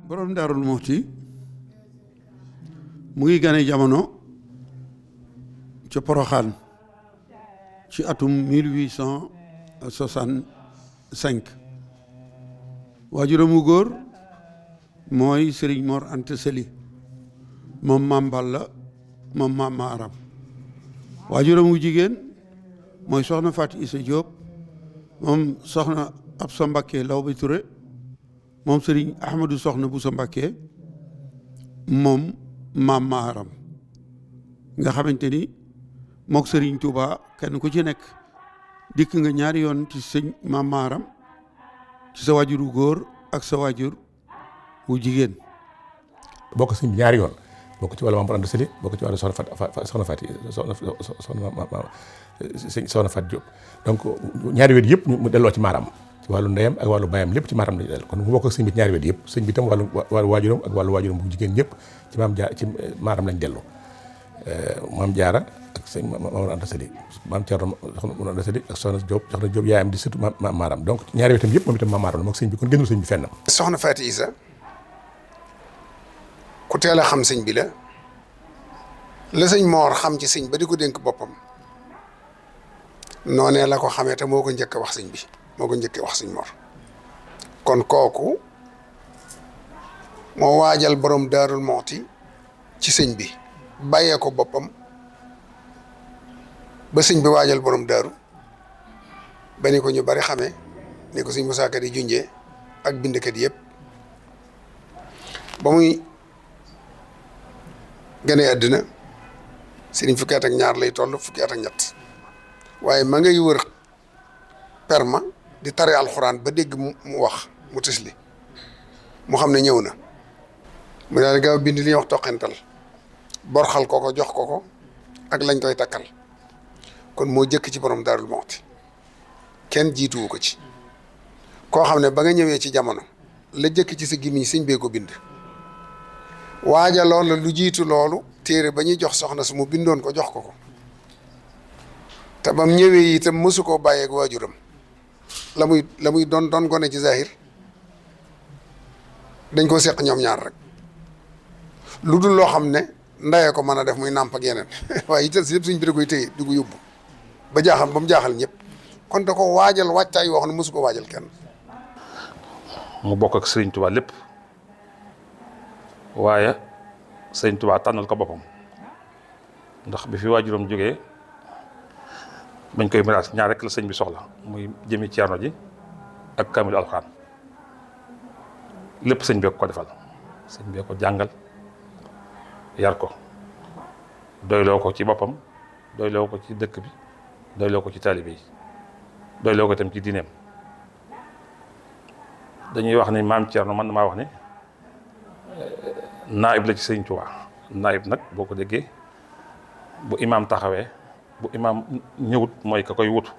borom Daarul Muxti mu ngi gane jamono ca Poroxaan ci atum 1865 waajuram mu góor mooy Serigne Mor Anta Sali moom Maam Balla moom Maam Maaram waajuram mu jigéen mooy soxna Fatou Issa Diop moom soxna Absa Mbacké Lawbe Touré moom Serigne Ahmadou soxna Boussa Mbacké moom Maam Maaram nga xamante ni mook Serigne Touba kenn ku ci nekk dikk nga ñaari yoon ci sëñ Maam Maaram ci sa waajur wu góor ak sa waajur wu jigéen. bokk sëñ bi ñaari yoon bokk ci wàllu Maam Mor Anta Sali bokk ci wàllu soxna Fat Diop donc ñaari wet yëpp mu delloo ci Maaram ci wàllu ndeyam ak wàllu baayam lépp ci Maaram la dellu kon mu bokk ak sëñ bi ñaari wet yëpp sëñ bi tam wàllu waajuram ak wàllu waajuram bu jigéen ñëpp ci Maaram lañ dellu Maam Jaara ak sëñ Maam Mor Anta Sali Maam Cerno soxna Mor Anta Sali ak soxna Diop yaayam di surtout Maam Maaram donc ñaari wetam yëpp moom itam Maam Maaram la mook sëñ bi kon génnul sëñ bi fenn. soxna Fatou Issa ku teel a xam sëñ bi la sëñ Moor xam ci sëñ ba di ko dénk boppam noonee la ko xamee te moo ko njëkk a wax sëñ bi moo ko njëkk a wax sëñ Moor kon kooku moo waajal borom Daarul Muxti ci sëñ bi bàyyee ko boppam ba sëñ bi waajal borom daaru ba ni ko ñu bari xamee ni ko sëñ Musaa Ka di junjee ak bindkat yëpp ba muy gane àddina sëriñ fukki at ak ñaar lay toll fukki at ak ñett waaye ma ngay wër perma di tare alxuraan ba dégg mu wax mu tisli mu xam ne ñëw na mu daal gaaw bind li ñuy wax toqental borxal ko jox ko ak lañ koy takkal kon moo jëkk ci borom Daarul Muxti kenn jiituwu ko ci koo xam ne ba nga ñëwee ci jamono la jëkk ci sa gimiñ sëñ bee ko bind waajaloon la lu jiitu loolu téere ba ñuy jox soxna su mu bindoon ko jox ko te bam ñëwee itam mësu koo bàyyeeg waajuram la muy doon gone ci zahir dañ koo seq ñoom ñaar rek lu dul loo xam ne ndayee ko mën a def muy nàmp ak yeneen waaye itam si yëpp suñ bi da koy téye di ko yóbbu ba mu jaaxal ñëpp kon da ko waajal wàccaay yoo xam ne mësu ko waajal kenn. mu bokk ak Sëriñ Tuubaa lépp waaye Sëriñ Tuubaa tànnal ko boppam ndax bi fi waajuram jógee bañ koy miraas ñaar rek la sëñ bi soxla muy jëmi Ceerno ji ak kaamilu alxuraan lépp sëñ bee ko defal sëñ bee ko jàngal yar ko doyloo ko ci boppam doyloo ko ci dëkk bi doyloo ko ci taalibe yi doyloo ko itam ci diineem dañuy wax ni maam Thierno man damaa wax ni naayib la ci Sëriñ Tuubaa naayib nag boo ko déggee bu imaam taxawee bu imaam ñëwut mooy ka koy wutu.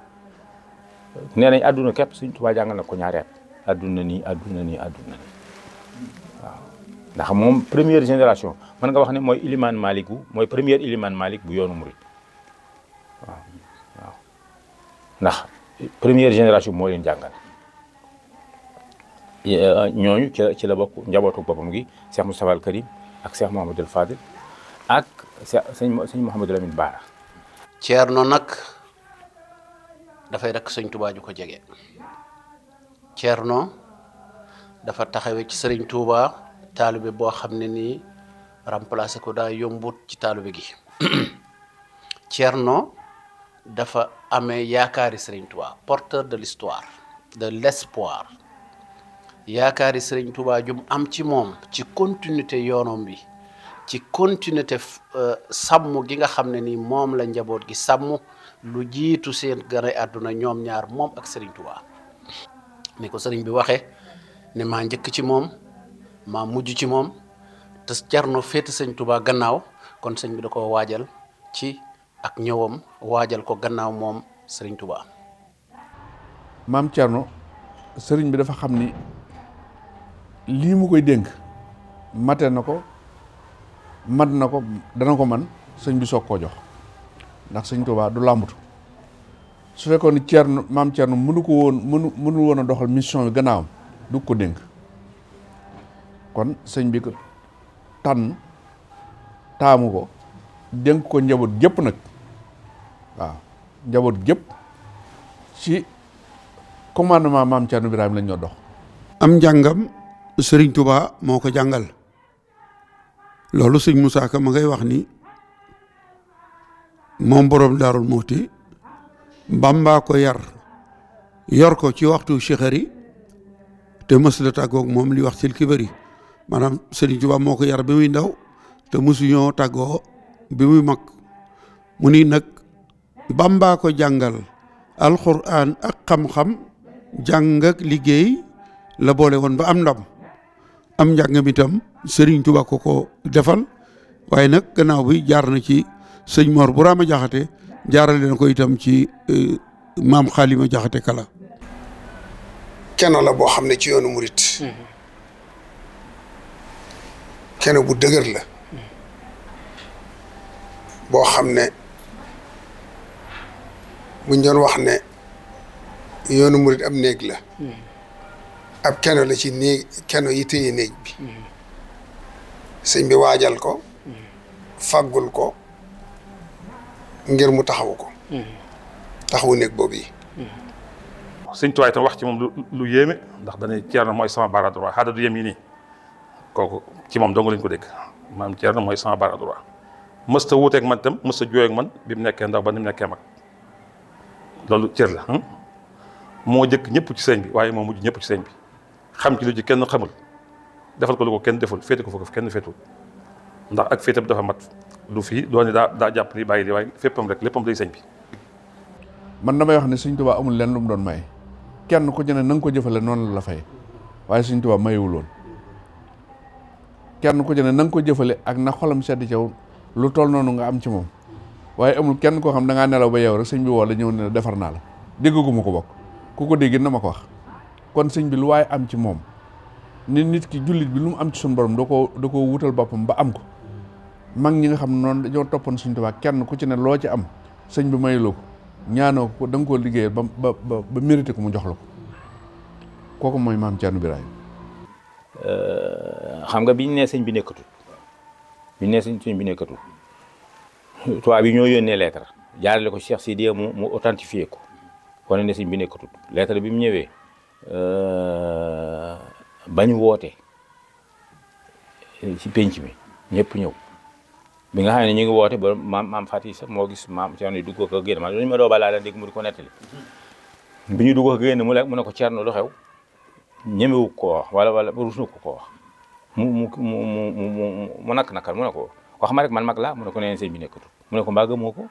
nee nañ àdduna képp Sëriñ Tuubaa jàngal na ko ñaari at àdduna nii waaw ndax moom première génération mën nga wax ne mooy ilimaan Malik mooy première ilimaan Malik bu yoonu murit waaw ndax première génération moo leen jàngal ñooñu ci la bokk njabootu boppam gi Cheikh Moustapha al Karim ak Cheikh Mouhamadul Fadil ak sëñ Mouhamadou Lamine Bara. Ceerno nag dafay rek Sëñ Tuubaa ju ko jege Ceerno dafa taxawee ci Sëriñ Tuubaa taalibe boo xam ne nii remplacé ko daa yombut ci taalibe gi Ceerno dafa amee yaakaari Sëriñ Tuubaa porteur de l'histoire de l'espoir yaakaari Sëriñ Tuubaa jum am ci moom ci continuité yoonom bi ci continuité sàmm gi nga xam ne nii moom la njaboot gi sàmm lu jiitu seen gane àdduna ñoom ñaar moom ak Sëriñ Tuubaa ni ko sëriñ bi waxee ne maa njëkk ci moom maa mujj ci moom te Ceerno féete Sëñ Tuubaa gannaaw kon sëñ bi da ko waajal ci ak ñëwam waajal ko gannaaw moom Serigne Touba. maam Thierno sëriñ bi dafa xam ni lii mu koy dénk mate na ko mat na ko dana ko man sëñ bi soog koo jox ndax sëñ Touba du làmbatu su fekkoon ni Thierno maam Thierno mënu woon a doxal mission bi gannaawam du ko dénk kon sëñ bi ko tànn taamu ko dénk ko njaboot gépp nag waaw njaboot gépp ci commandement maam Thierno Birahim lañ ñoo dox. am njàngam Serigne Touba moo ko jàngal loolu sëñ Moussa Ka ma ngay wax ni moom borom Daarul Muxti Bamba ko yor ko ci waxtu cheikhari te mës la tàggoog moom li wax sil kibari maanaam Serigne Touba moo ko yar bi muy ndaw te mësuñoo tàggoo bi muy mag mu ni nag Bamba ko jàngal alxuraan ak xam-xam jàng ak liggéey la boole woon ba am ndam am njàngam itam Serigne Touba ko defal waaye nag gannaaw bi jaar na ci sëñ Mor bu Raama Jaxate jaarale na ko itam ci maam Xaalima Jaxate Kala. keno la boo xam ne ci yoonu murit keno bu dëgër la boo xam ne buñ doon wax ne yoonu murit am néeg la ab keno la ci néeg keno yi téye néeg bi sëñ bi waajal ko faggul ko ngir mu taxawu ko taxawu néeg boobu yi sëñ Tuubaa itam wax ci moom lu yéeme ndax dañuy Thierno mooy sama bara droit xaada du yem yi nii kooku ci moom dong lañ ko dégg maam Thierno mooy sama bara droit mës ta wuuteeg man itam mës ta jooyeeg man bi mu nekkee ndaw ba ni mu nekkee mag loolu cër la moo jëkk ñëpp ci sëñ bi waaye moo mujj ñëpp ci sëñ bi xam ci lu ci kenn xamul defal ko lu ko kenn deful féete ko fa kenn féetul ndax ak féetam dafa mat lu fii doone daa jàpp ni bàyyi li waaye féppam rek léppam day sëñ bi. man damay wax ne sëñ Tuubaa amul lenn lu mu doon may kenn ku ci ne na nga ko jëfale noonu la fay waaye sëñ Tuubaa mayewul woon kenn ku ci ne na nga ko jëfale ak na xolam sedd ci yow lu toll noonu nga am ci moom waaye amul kenn koo xam da ngaa nelaw ba yow rek sëñ bi woo la ñëw ne defar naa la déggaguma ko bokk ku ko dégg na ma ko wax kon sëñ bi lu waaye am ci moom nit ki jullit bi lu mu am ci suñu borom da koo wutal boppam ba am ko mag ñi nga xam noonu dañoo toppoon sëñ Tuubaa kenn ku ci ne loo ci am sëñ bi mayuloo ko ñaanoo ko da nga koo liggéeyal ba mérité ko mu jox la ko kooku mooy maam Thierno Birahim. xam nga biñ nee sëñ bi nekkatul tubaab bi ñoo yónnee lettre jaarale ko Cheikh Sidiya mu authentifié ko wane ne sëñ bi nekkatul lettre bi mu ñëwee bañ woote ci penc mi ñëpp ñëw bi nga xam ne ñu ngi woote ba maam Fati sax moo gis maam Thierno yi dugg ko génn man lu ñu ma doo balaa la dégg mu di ko nettali bi ñu dugg ko génn mu ne ko Thierno lu xew ñemewu ko wax wala rus na ko wax mu nakal mu ne ko wax ma rek man mag laa mu ne ko nee sëñ bi nekkatul mu ne ko mbaa gëmoo ko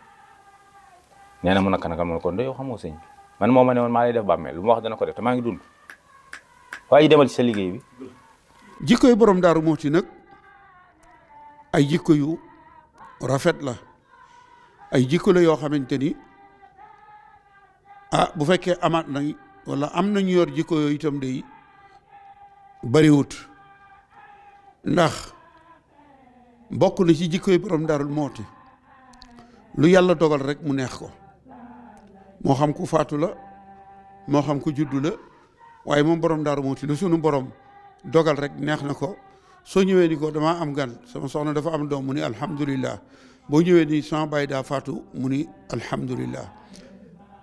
nee na mu nakal mu ne ko yow xamoo sëñ bi man moo ma ne woon maa lay def bàmmeel lu ma wax dana ko def te maa ngi dund waaye demal ci sa liggéey bi. jikko yu borom Daaru Muxti nag ay jikko yu rafet la ay jikko la yoo xamante ni bu fekkee amaat nañ wala am nañu yor jikko yooyu itam day bariwut ndax bokk na ci jikko yu borom Daaru Muxti lu yàlla dogal rek mu neex ko moo xam ku faatu la moo xam ku juddu la waaye moom borom Daaru Muxti lu sunu borom dogal rek neex na ko soo ñëwee ni ko damaa am gan sama soxna dafa am doom mu ni alhamdulillah boo ñëwee ni sama baay daa faatu mu ni alhamdulillah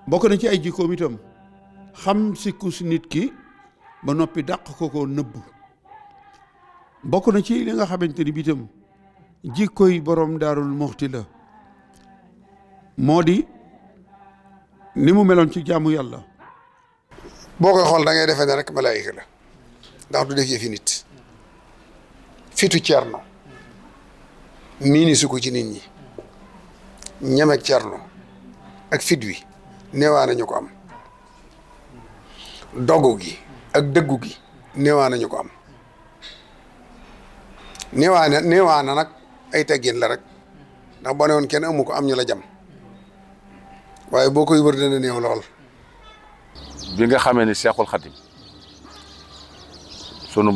bokk na ci ay jikkoom itam xam sikku si nit ki ba noppi dàq ko nëbb bokk na ci li nga xamante ni bi itam jikkoy borom Daarul Muxti la moo di ni mu meloon ci jaamu yàlla boo koy xool da ngay defee ne rek malaayika la ndax du def yëfi nit fitu Thierno miini su ko ci nit ñi ñemek Thierno ak fit wi neewaa nañu ko am dogu gi ak dëggu gi neewaa nañu ko am neewaa na nag ay teggin la rek ndax boo ne woon kenn amu ko am ñu la jam waaye boo koy wër dana néew lool. bi nga xamee ni Seexul Xadim sunu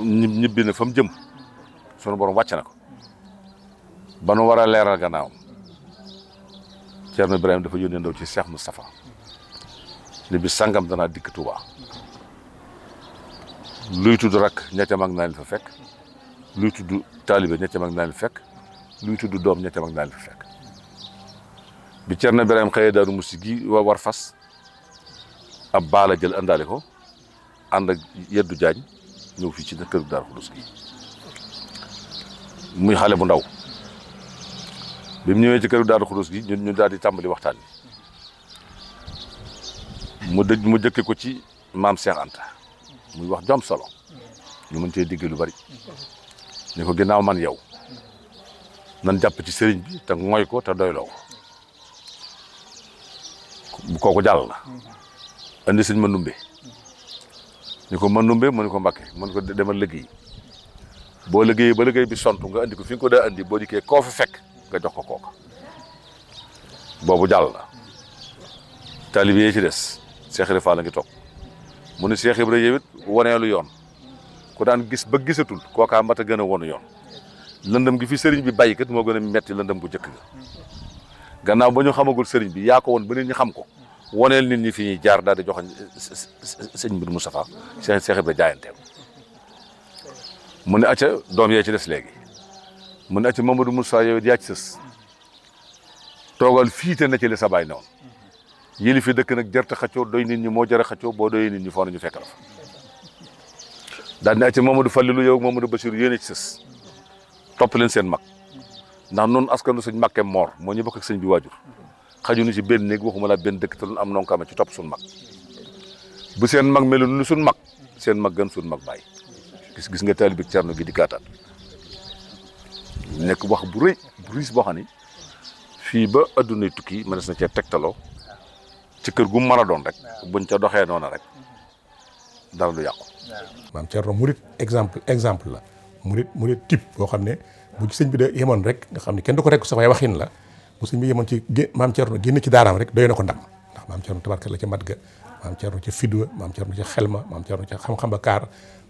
ñibbi na fa mu jëm sunu borom wàcc na ko ba nu war a leeral gannaawam Ceerno Ibrahima dafa yónnee ndaw ci Cheikh Moustapha ni bi sangam danaa dikk Touba luy tudd rakk ña ca mag naa leen fa fekk luy tudd taalibe ña ca mag naa leen fekk luy tudd doom ña ca mag naa leen fa fekk bi Ceerno Ibrahima xëyee Daaru Musti gi war fas ab baala jël àndaale ko ànd ak yeddu jaañ ñëw fii ci kër Daaru Xudoos gi muy xale bu ndaw bi mu ñëwee ci kër Daaru Xudoos gi ñu daal di tàmbali waxtaan bi mu jëkke ko ci maam Cheikh Anta muy wax jom solo ñu mën cee digg lu bari ni ko ginnaaw man yow nan jàpp ci sëriñ bi te mooy ko te doyloo ko kooku jàll na andi sëñ Mandumbe ni ko Mandumbe mu ni ko Mbakke mu ni ko demal liggéey boo liggéeyee ba liggéey bi sont nga andi ko fi nga ko daa andi boo dikkee koo fi fekk nga jox ko kooka boobu jàll na taalibe yi ci des Cheikh Ibra Fall la ngi toog mu ni Cheikh Ibra yow it woneelu yoon ku daan gis ba gisatul kookaa mat a gën a wonu yoon lëndëm gi fi sëriñ bi bàyyi kat moo gën a metti lëndëm bu njëkk ga gannaaw ba ñu xamagul sëriñ bi yaa ko woon ba nit ñi xam ko woneel nit ñi fi ñuy jaar daal di joxoñ sëñ Mbir Moustapha Cheikh Ibra jaayanteel mu ne acca doom yee ci des léegi mu ne acca Mamadou Moussa yow it yaa ci sës toogal fiite na ci li sa baay noonu yëli fi dëkk nag jërta xaccoo doy nit ñi moo jëra xaccoo boo doyee nit ñi foo nañu fekk la fa daal ne acca Mamadou Fallilou yow Mamadou Bachir yéene ci sës topp leen seen mag ndax noonu askanu sëñ Mbakke Moor moo ñu bokk ak sëñ bi waajur xajuñu ci benn néeg waxuma la benn dëkk te lu am noonu kame ci topp suñ mag bu seen mag melu nu suñ mag seen mag gën suñ mag bàyyi gis nga taalibe bi Cerno gi di gàttal nekk wax bu rëy bu riis boo xam ni fii ba addunay tukki mënees na cee tegtaloo ci kër gu mën a doon rek buñ ca doxee noona rek dara du yàqu. maam Cerno murit exemple la murit type boo xam ne bu ci sëñ bi da yemoon rek nga xam ne kenn du ko rek sax waaye waxin la bu sëñ bi yemoon ci maam Cerno génn ci daaraam rek doy na ko ndam ndax maam Cerno tabarka la ca mat ga maam Cerno ca fidwa maam Cerno ca xelma maam Cerno ca xam-xam ba kaar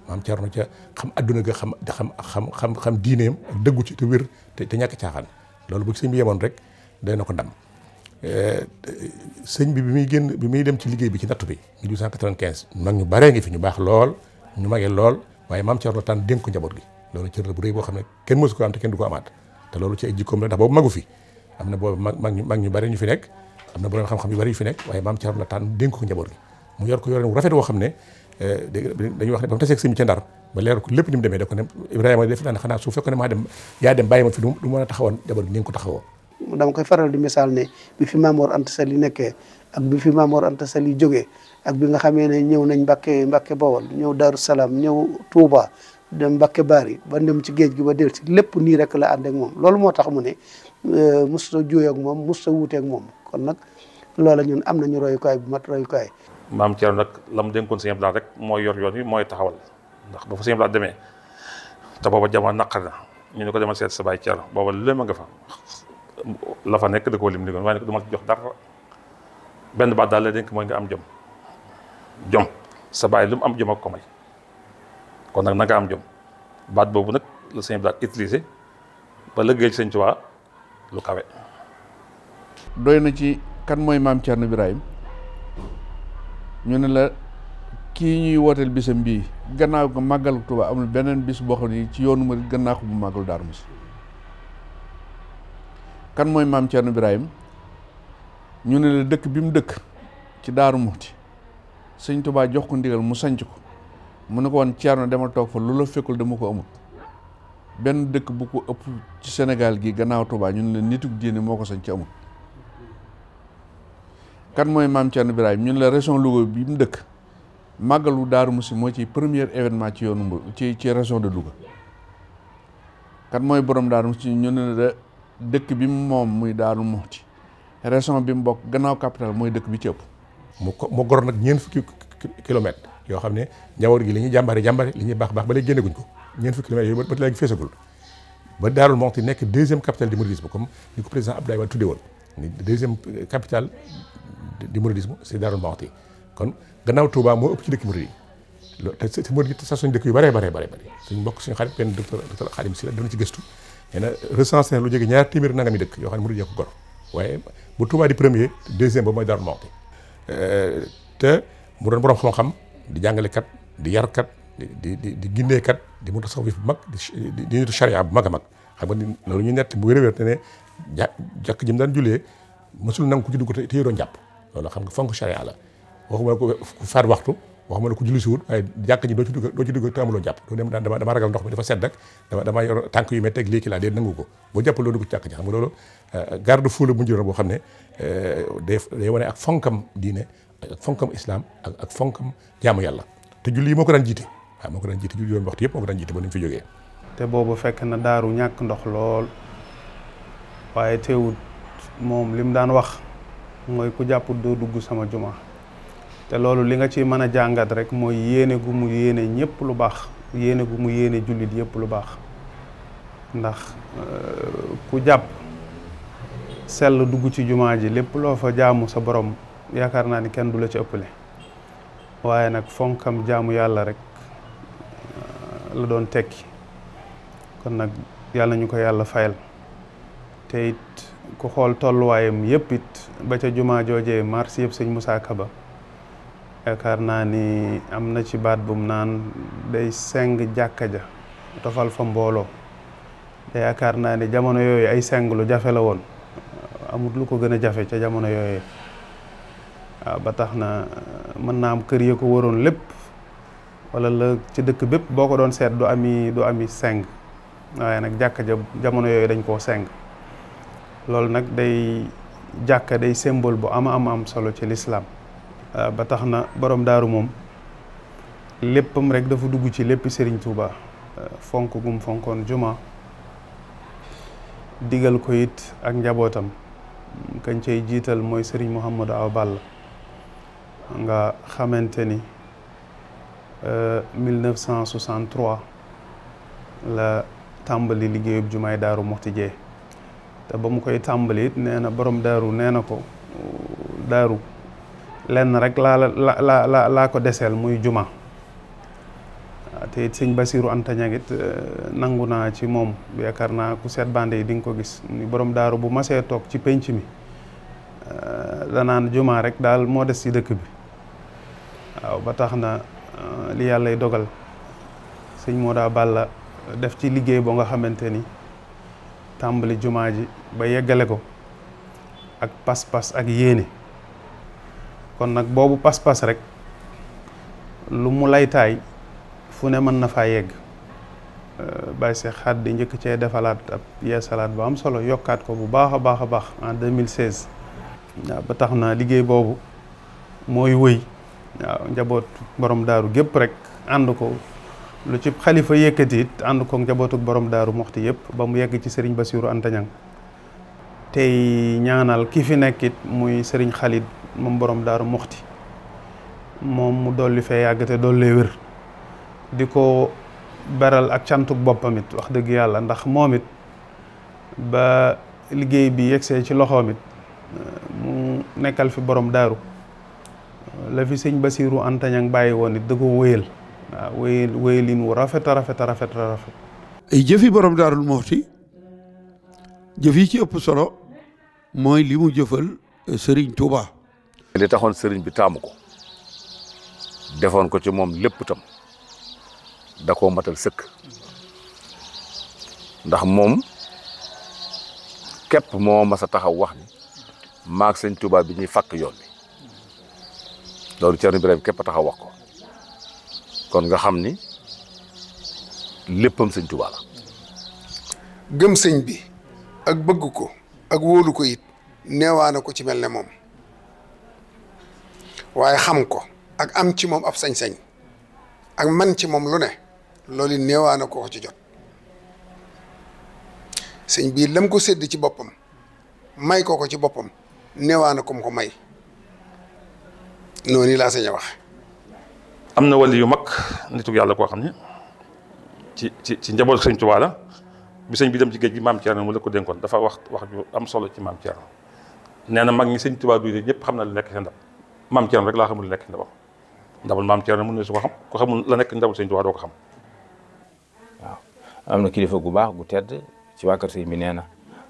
maam Cerno ca xam adduna ga xam diineem ak dëggu ci te wér te ñàkk caaxaan loolu bu sëñ bi yemoon rek doy na ko ndam sëñ bi bi muy dem ci liggéey bi ci nattu bi 1895 mag ñu baree ngi fi ñu baax lool ñu magee lool waaye maam Cerno tànn dénk ko njaboot gi loolu cër la bu rëy boo xam ne kenn mësu ko am te kenn du ko amaat te loolu ci ay jikkoom la ndax boobu magu fi am na boobu mag ñu bari ñu fi nekk am na borom xam-xam yu bari yu fi nekk waaye maam Cerno la tànn dénk ko njaboot gi mu yor ko yoreen wu rafet woo xam ne dañuy wax ne ba mu taseeg sëñ bi ca Ndar ba leer ko lépp ni mu demee da ko ne Ibrahima def naa ne xanaa su fekkoon ne maa dem yaa dem bàyyi ma fi du mën a taxawoon njaboot gi ni nga ko taxawoo dama koy faral di misaal ne bi fi Maam Mor Anta Sali nekkee ak bi fi Maam Mor Anta Sali jógee ak bi nga xamee ne ñëw nañ Mbàkke Bawol ñëw Daaru Salaam ñëw Touba dem Mbàkke Bari ba dem ci géej gi ba del ci lépp nii rek la ànd ak moom loolu moo tax mu ne musta juuyoo ak moom musta wuuteeg moom kon nag loola ñun am nañu royukaay bu mat royukaay. maam Thierno nag la mu dénkoon Sëñ Abdou Lahad rek mooy yor yoon wi mooy taxawal ndax ba fa Sëñ Abdou Lahad demee te booba jamono naqar na ñu ne ko demal seet sa baay Thierno booba lépp a nga fa la fa nekk da koo lim ni waaye nag du ma jox dara benn baat daal la dénk mooy nga am jom sa baay lu mu am jom ak ko may kon nag na nga am jom baat boobu nag la Sëñ Abdou Lahad utilisé ba liggéey ci Sëñ Tuubaa lu kawe. doy na ci kan mooy maam Cerno Birahim ñu ne la kii ñuy wooteel bisam bii gannaaw ko màggal Tuubaa amul beneen bis boo xam ne ci yoonu ma gannaaw ko bu màggal Daaru Musti kan mooy maam Cerno Birahim ñu ne la dëkk bi mu dëkk ci Daaru Musti Sëñ Tuubaa jox ko ndigal mu sanc ko mu ne ko woon Cerno demal toog fa lu la fekkul dama ko amul benn dëkk bu ko ëpp ci Sénégal gi gannaaw Tuubaa ñu ne la nituk diine moo ko sanc amul kan mooy maam Cerno Birahim ñun la région Louga bi mu dëkk màggalu Daaru Musti moo ci premier événement ci yoonu Mbour ci région de Louga kan mooy borom Daaru Musti ñu ne la dëkk bi moom muy Daaru Musti région bi mu bokk gannaaw capital mooy dëkk bi ci ëpp. mu gor nag ñeent fukki kilomètres yoo xam ne njaboot gi li ñuy jàmbare li ñuy baax ba léegi génneguñ ko ñeent fukki kilomètres yooyu ba léegi feesagul ba Daaru Musti nekk deuxième capitale du mouridisme comme ni ko président Abdoulaye Wade tuddee woon ni deuxième capitale du mouridisme c'est Darou Mouhty kon gannaaw Touba moo ëpp ci dëkk murid yi loolu te murid yi sax suñu dëkk yu bëree suñu mbokk suñu xarit benn docteur Khadim Sylla dana ci gëstu nee na recensé lu jóge 200 nangami dëkk yoo xam ne murid yi ko gor waaye bu Touba di premier deuxième ba mooy Darou Mouhty te mu doon borom xam-xam di jàngalekat di yarkat di gindeekat di mu tasawuf bu mag di nitu charia bu mag a mag xam nga ni loolu ñu nett bu wér-wér te ne jàkk ji mu daan jullee mësul nangu ku ci dugg te yoroon jàpp loolu xam nga fonk charia la waxuma la ko faat waxtu waxuma la ko julli si wut waaye jàkk ji doo ci dugg te amuloo jàpp doo dem dama ragal ndox mi dafa sedd ak dama yor tànk yu métti ak léegi laa dee nangu ko boo jàpp loo dugg ci jàkk ji xam nga loolu garde fou la bu njëriñ boo xam ne day wane ak fonkam diine ak fonkam islam ak fonkam jaamu yàlla te julli yi moo ko daan jiite waaw moo ko daan jiite julli yoon waxtu yëpp moo ko daan jiite ba ni mu fi jógee te boobu fekk na daaru ñàkk ndox lool waaye teewut moom li mu daan wax mooy ku jàpput doo dugg sama juma te loolu li nga ci mën a jàngat rek mooy yéene gu mu yéene ñëpp lu baax yéene gu mu yéene jullit yëpp lu baax ndax ku jàpp sell dugg ci jumaa ji lépp loo fa jaamu sa borom yaakaar naa ni kenn du la ci ëppale waaye nag fonkam jaamu yàlla rek la doon tekki kon nag yàlla ñu ko yàlla fayal te it ku xool tolluwaayam yëpp it ba ca jumaa joojee mars yëpp sëñ Moussa Kaba yaakaar naa ni am na ci baat bum naan day seng jàkka ja tofal fa mbooloo te yaakaar naa ni jamono yooyu ay seng lu jafe la woon amut lu ko gën a jafe ca jamono yooyee waaw ba tax na mën naa am kër ya ko waroon lépp wala la ci dëkk bépp boo ko doon seet du ami seng waaye nag jàkka ja jamono yooyu dañ koo seng loolu nag jàkka day symbole bu am solo ci lislaam ba tax na borom daaru moom léppam rek dafa dugg ci léppi Serigne Touba fonk gum fonkoon juma digal ko it ak njabootam kañ cay jiital mooy Serigne Mouhamadou Awa Balla nga xamante ni 1963 la tàmbali liggéeyub jumaay Daaru Muxti jee te ba mu koy tàmbali it nee na borom daaru nee na ko daaru lenn rek laa ko deseel muy juma te it sëñ Basiru Anta Ñaŋ it nangu naa ci moom yaakaar naa ku seet bande yi di nga ko gis ni borom daaru bu masee toog ci penc mi danaan juma rek daal moo des ci dëkk bi waaw ba tax na li yàllay dogal sëñ Moodaa Balla def ci liggéey boo nga xamante ni tàmbali jumaa ji ba yeggale ko ak pas-pas ak yéene kon nag boobu pas-pas rek lu mu laytaay fu ne mën na faa yegg Baye Cheikh Khady njëkk cee defalaat ab yeesalaat bu am solo yokkaat ko bu baax a baax en 2016 waaw ba tax na liggéey boobu mooy wëy waaw njaboot borom daaru gépp rek ànd ko lu ci xalifa yëkkati it ànd ko njabootuk borom daaru Muxti yëpp ba mu yegg ci Serigne Bassirou Anta Niang tey ñaanal ki fi nekkit muy Serigne Khalid moom borom daaru Muxti moom mu dolli fee yàgg te dollee wér di ko beral ak cantuk boppam it wax dëgg yàlla ndax moom it ba liggéey bi yegsee ci loxoom it mu nekkal fi borom daaru la fi sëñ Bassirou Anta Niang bàyyi woon it da ko wéyal waaw wéyalin wu rafet a rafet. ay jëfi borom Daarul Muxti jëf yi ci ëpp solo mooy li mu jëfal Serigne Touba. li taxoon Serigne bi taamu ko defoon ko ci moom lépp tam da koo matal sëkk ndax moom képp moo mas a taxaw wax ni maag sëñ Touba bi ñuy fàkk yoon bi loolu Thierno Birahim képp a taxaw wax ko kon nga xam ni léppam sëñ Touba la. gëm sëñ bi ak bëgg ko ak wóolu ko it neewaana ko ci mel ne moom waaye xam ko ak am ci moom ab sañ-sañ ak man ci moom lu ne loolu neewaana ko ci jot sëñ bii lam ko sédd ci boppam may ko ci boppam neewaana ko mu ko may noonu laa sañ a wax. am na wali yu mag nitu yàlla koo xam ne ci njaboot sëñ Tuubaa la bi sëñ bi dem ci géej gi maam Thierno mu la ko dénkoon dafa wax ju am solo ci maam Thierno nee na mag ñi sëñ Tuubaa duy ñëpp xam na lu nekk seen ndab maam Thierno rek laa xamul lu nekk ndabam ndabal maam Thierno mën na su ko xam ko xamul la nekk ndabal sëñ Tuubaa doo ko xam. waaw am na kilifa gu baax gu tedd ci waa kër sëñ bi nee na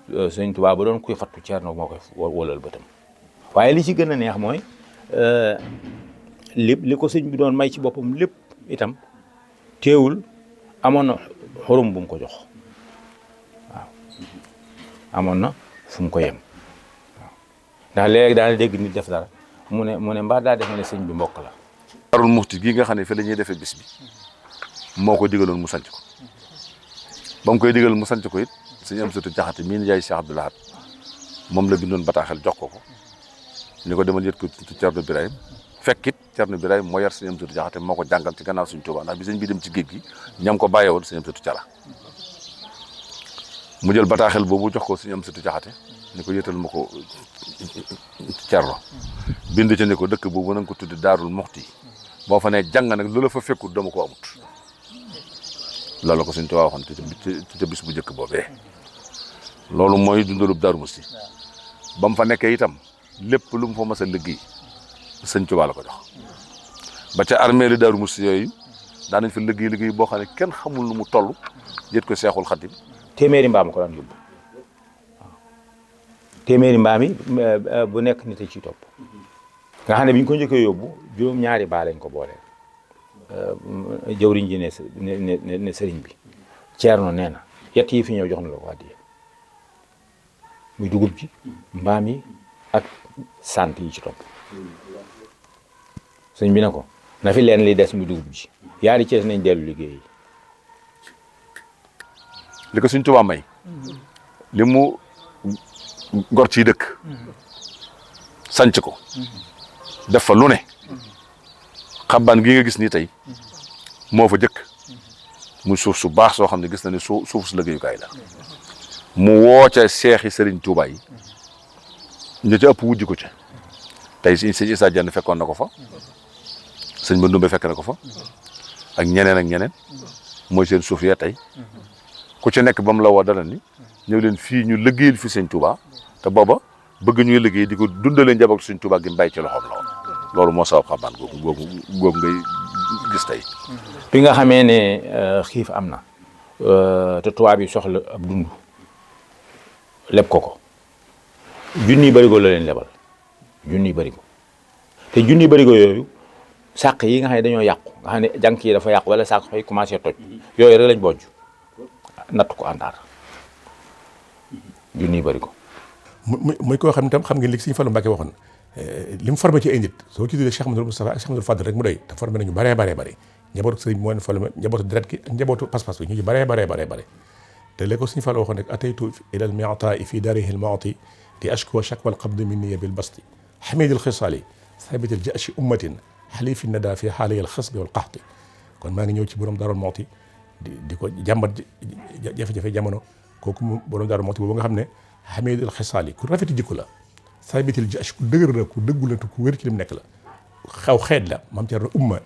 sëñ Tuubaa ba doon kuy fattu Thierno moo koy wóolal bëtam waaye li ci gën a neex mooy li ko sëñ bi doon may ci boppam lépp itam teewul amoon na xorom bu mu ko jox waaw amoon na fu mu ko yem waaw ndax léegi daal dégg nit def dara mu ne mbaa daa defe ne sëñ bi mbokk la. Daarul Muxti gii nga xam ne fi la ñuy defee bis bi moo ko digaloon mu sanc ko ba mu koy digal mu sanc ko it sëñ Amsatu Jaxate mii nijaay Cheikh Abdou Lahad moom la bindoon bataaxel jox ko ni ko demal yët ko ci Cerno Birahim fekkit Cerno Birahim moo yar sëñ Amsatu Jaxate moo ko jàngal ci gannaaw Sëñ Tuubaa ndax bi sëñ bi dem ci géej gi ñam ko bàyyeewoon sëñ Amsatu Cala mu jël bataaxel boobu jox ko sëñ Amsatu Jaxate ni ko yëtal ma ko Cerno bind ci ni ko dëkk boobu na nga ko tuddi Daarul Muxti boo fa nee jàng nag lu la fa fekkut dama ko amut loolu ko Sëñ Tuubaa waxoon ci bis bu njëkk boobee loolu mooy dundalub Daaru Muxti ba mu fa nekkee itam lépp lu mu fa mas a liggéey Sëñ Tuubaa la ko jox ba ca armée li Daaru Muxti yooyu daanañ fa liggéey boo xam ne kenn xamul lu mu toll jët ko Seexul Xadim téeméeri mbaam ko daan yóbbu waaw téeméeri mbaam yi bu nekk nit a ciy topp nga xam ne bi ñu ko njëkkee yóbbu juróom-ñaari baa lañ ko boole jëwriñ ji ne sëriñ bi Ceerno nee na yett yi fi ñëw jox na la ko addiya muy dugub ji mbaam yi ak sant yi ci topp sëriñ bi ne ko na fi leen li des muy dugub ji yaari cees nañ dellu liggéey li ko Sëñ Tuubaa may li mu gor ci dëkk sanc ko def fa lu ne xabbaan gi nga gis nii tey moo fa jëkk muy suuf su baax soo xam ne gis na ne suuf su liggéeyukaay la mu woo ca seexi Sëriñ Tuubaa yi ñu ca ëpp wujji ko ca tey sëñ Issa Diagne fekkoon na ko fa sëñ Mandumbe fekk na ko fa ak ñeneen mooy seen suuf ya tey ku ci nekk ba mu la woo dara ni ñëw leen fii ñu liggéeyal fi Sëñ Tuubaa te booba bëgg ñuy liggéey di ko dundalee njaboot Sëñ Tuubaa gi mbay ci loxoom la woon loolu moo sabab xabaan googu ngay gis tey. bi nga xamee ne xiif am na te tubaab yi soxla ab dund leb ko junniy barigo la leen lebal junniy barigo te junniy barigo yooyu sàq yi nga xam ne dañoo yàqu nga xam ne jànk yi dafa yàqu wala sàq fay commencé toj yooyu rek lañ bojj natt ko àndaar junniy barigo. muy koo xam ne tam xam ngeen li Sëñ Fallu Mbàkke waxoon li mu formé ci ay nit soo ci tuddee Cheikh Amadou Moustapha ak Cheikh Amadou Fadl rek mu doy te formé nañu baree njabootu sëriñ moo leen formé njabootu deret gi ak njabootu pas-pas bi ñu ci baree te léegi ko Sëñ Fallu waxoon rek ataytu ilal mi'ta'i fi darihi al-mu'ti li ashkuwa shakwa al-qabdi minni bil basti hamid al-khisali thabit al-ja'shi ummatin halif an-nada fi hali al-khasbi wal qahti kon maa ngi ñëw ci borom Daarul Muxti di ko jàmbat jafe-jafe jamono kooku borom Daarul Muxti boobu nga xam ne hamid al-khisali ku rafeti jikko la sabitil jash ku dëgër la ku dëggu la ku wér ci li mu nekk la xaw xeet la maam Cerno umma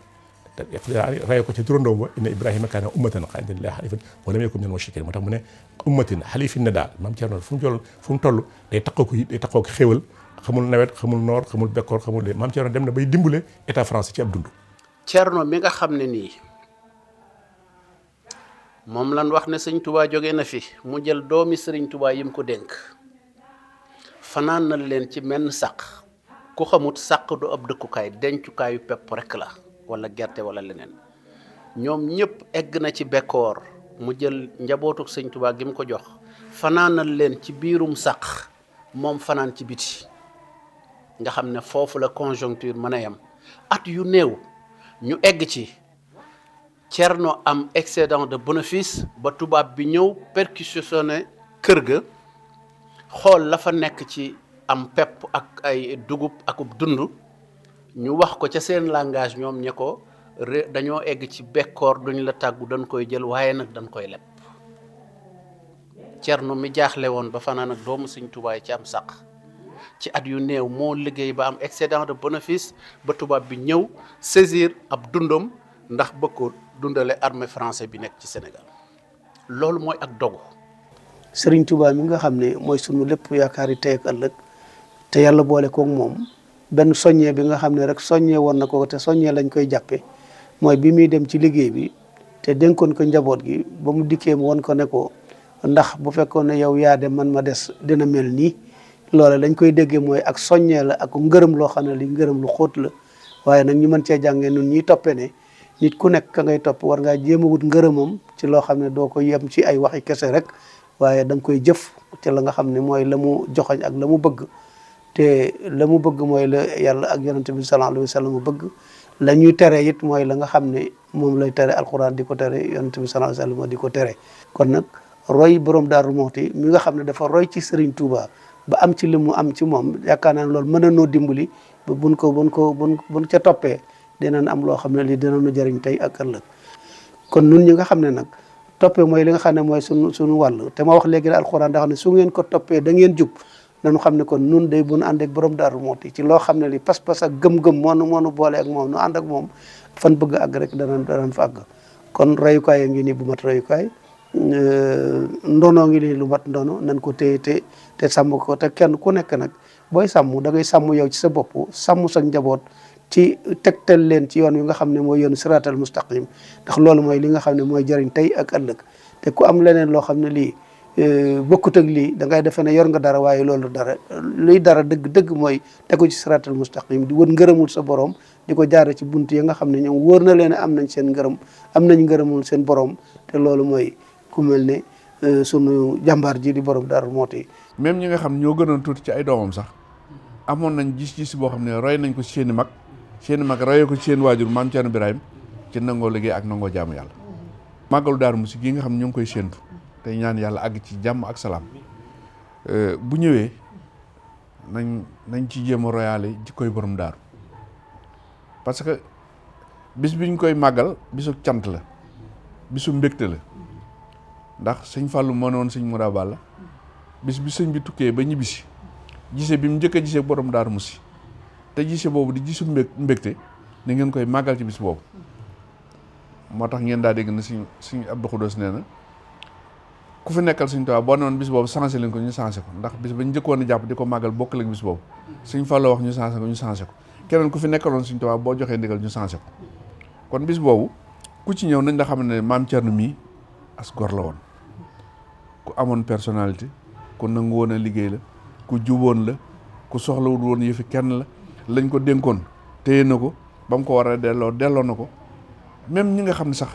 raye ko ci turandoom ba inna Ibrahima kaana ummatan qaanitan lillahi haniifan wa lam yakun minal mushrikiin moo tax mu ne ummatin halifin na daal maam Cerno fu mu toll day taxaw ko xéewal xamul nawet xamul noor xamul bekkoor xamul de maam Cerno dem na bay dimbale état français ci ab dund. Cerno mi nga xam ne nii moom lan wax ne sëñ Tuubaa jóge na fi mu jël doomi sëriñ Tuubaa yim ko dénk fanaan na leen ci menn sàq ku xamut sàq du ab dëkkukaay dencukaayu pepp rek la wala gerte wala leneen ñoom ñëpp egg na ci bekkoor mu jël njabootu sëñ Tuubaa gi mu ko jox fanaanal leen ci biirum sàq moom fanaan ci biti nga xam ne foofu la conjoncture mën a yem at yu néew ñu egg ci Cerno am excédent de bénéfice ba tubaab bi ñëw perquisitionné kër ga xool la fa nekk ci am pepp ak ay dugub akub dund ñu wax ko ca seen langage ñoom ñe ko dañoo egg ci bekkoor duñ la tàggu dañ koy jël waaye nag dañ koy leb Cerno mi jaaxle woon ba fanaan ak doomu Sëñ Tuubaa ci am sàq ci at yu néew moo liggéey ba am excédent de bénéfice ba tubaab bi ñëw saisir ab dundam ndax bëgg ko dundale armée français bi nekk ci Sénégal loolu mooy ak dogu Sëriñ Tuubaa mi nga xam ne mooy sunu lépp yaakaar yi tey ak ëllëg te yàlla boole koog moom benn soññee bi nga xam ne rek soññee woon na ko te soññee lañ koy jàppe mooy bi muy dem ci liggéey bi te dénkoon ko njaboot gi ba mu dikkee mu won ko ne ko ndax bu fekkoon ne yow yaa dem man ma des dina mel nii loola lañ koy déggee mooy ak soññee la ak ngërëm loo xam ne li ngërëm lu xóot la waaye nag ñu mën cee jàngee nun ñuy toppee ne nit ku nekk ka ngay topp war ngaa jéem a wut ngërëmam ci loo xam ne doo ko yem ci ay waxi kese rek waaye da nga koy jëf ci la nga xam ne mooy la mu joxoñ ak la mu bëgg te la mu bëgg mooy la yàlla ak yonent bi sallallahu alayhi wa sallam bëgg la ñuy tere it mooy la nga xam ne moom lay tere alquran di ko tere yonent bi sallallahu alayhi wa sallam di ko tere kon nag roy borom Daaru Muxti mi nga xam ne dafa roy ci Serigne Touba ba am ci li mu am ci moom yaakaar naa ne loolu mën na noo dimbali ba buñ ca toppee dinañ am loo xam ne lii dinañu jëriñ tey ak ëllëg kon nun ñi nga xam ne nag toppee mooy li nga xam ne mooy suñu wàll te ma wax léegi ne alxuraan da xam ne su ngeen ko toppee da ngeen jub nañu xam ne kon nun day bu nu ànd ak borom Daaru Muxti ci loo xam ne li pas-pas ak gëm-gëm moo nu boole ak moom nu ànd ak moom fan bëgg àgg rek danañ fa àgg kon royukaay a ngi nii bu mat royukaay ndonoo ngi nii lu mat ndono nañ ko téye te sàmm ko te kenn ku nekk nag booy sàmm da ngay sàmm yow ci sa bopp sàmm sa njaboot ci tegtal leen ci yoon wi nga xam ne mooy yoon siraatal mustaqim ndax loolu mooy li nga xam ne mooy jëriñ tey ak ëllëg te ku am leneen loo xam ne lii bokkut ak lii da ngay defee ne yor nga dara waaye loolu dara luy dara dëgg mooy tegu ci siraatal mustaqim di wër ngërëmul sa borom di ko jaare ci bunt yi nga xam ne ñoom wóor na leen am nañ seen ngërëm am nañ ngërëmul seen borom te loolu mooy ku mel ne sunu jàmbaar ji di borom Daaru Muxti. même ñi nga xam ñoo gënoon tuuti ci ay doomam sax amoon nañ gis-gis boo xam ne roy nañ ko ci seen i mag royee ko ci seen waajur maam Thierno Birahim ci nangoo liggéey ak nangoo jaamu yàlla. màggalu Daaru Muxti gi nga xam ne ñu ngi koy séentu te ñaan yàlla àgg ci jàmm ak salaam bu ñëwee nañ ci jéem a royaale ji koy borom daaru parce que bis biñ koy màggal bisu cant la bisu mbégte la ndax sëñ Fallou moo ne woon sëñ Moura Balla bis bi sëñ bi tukkee ba ñibbisi gise bi mu njëkk a gisee borom Daaru Muxti te gise boobu di gisu mbégte ni ngeen koy màggal ci bis boobu moo tax ngeen daa dégg na sëñ Abdou Khoudoss nee na ku fi nekkal sëñ Tuubaa boo ne woon bis boobu changé leen ko ñu changé ko ndax bis ba ñu njëkkoon a jàpp di ko màggal bokk la bis boobu sëñ Fallou wax ñu changé ko ñu changé ko keneen ku fi nekkaloon sëñ Tuubaa boo joxee ndigal ñu changé ko kon bis boobu ku ci ñëw nañ la xam ne maam Thierno mii as gor la woon ku amoon personnalité ku nangu woon a liggéey la ku juboon la ku soxlawul woon yëfi kenn la lañ ko dénkoon téye na ko ba mu ko war a delloo na ko même ñi nga xam ne sax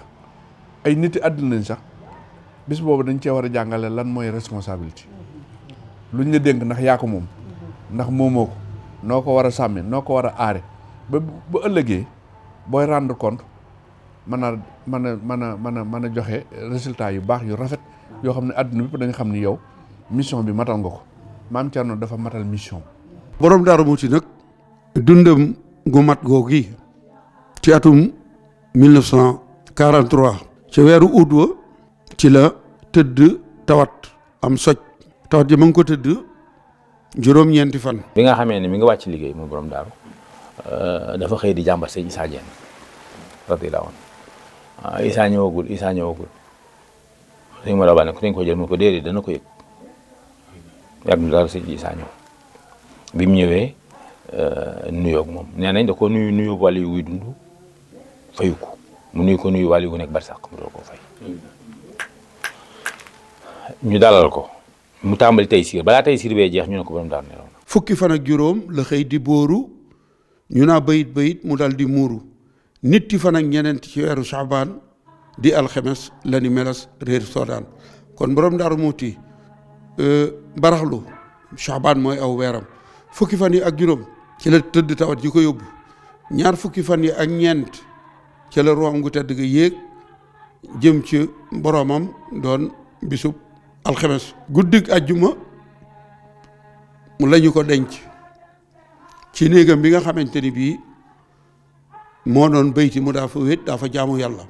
ay niti àddina lañ sax bis boobu dañ cee war a jàngale lan mooy responsabilité luñ la dénk ndax yaa ko moom ndax moomoo ko noo ko war a sàmme noo ko war a aare ba ëllëgee booy rendre compte mën a joxe résultat yu baax yu rafet yoo xam ne àdduna bépp dañ xam ni yow mission bi matal nga ko maam Thierno dafa matal mission. borom Daaru Muxti nag dundam gu mat googi ci atum 1943 ci weeru août wa ci la tëdd tawat am soj tawat ji ma ngi ko tëdd juróom-ñeenti fan. bi nga xamee ne mi ngi wàcc liggéey moom borom daaru dafa xëy di jàmbat sëñ Issa Diène radiyallaahu anhu Issa ñëwagul sëñ ma dabal ne ku dañ ko jël mu ko déedéet dana ko yëg yàgg na daal sëñ Issa ñëw bi mu ñëwee nuyoog moom nee nañ da ko nuyu wàll yu wuy dund fayu ko mu nuyu ko nuyu wàll yu nekk barsàq mu doo ko fay ñu dalal ko mu tàmbali tey siir balaa tey siir bee jeex ñu ne ko borom daaru nelaw na fukki fan ak juróom la xëy di bóoru ñu naa bayit mu dal di muuru nitti fan ak ñeneent ci weeru Saabaan di alxemes la ni melas réer soodaan kon borom Daaru Muxti baraxlu Saabaan mooy aw weeram fukki fan yi ak juróom ci la tëdd tawat ji ko yóbbu ñaar fukki fan yi ak ñeent ci la room gu tedd ga yéeg jëm ci boromam doon bisub alxemes guddig àjjuma mu lañu ko denc ci néegam bi nga xamante ni bii moo doon bayti mu daa fa wét daa fa jaamu yàlla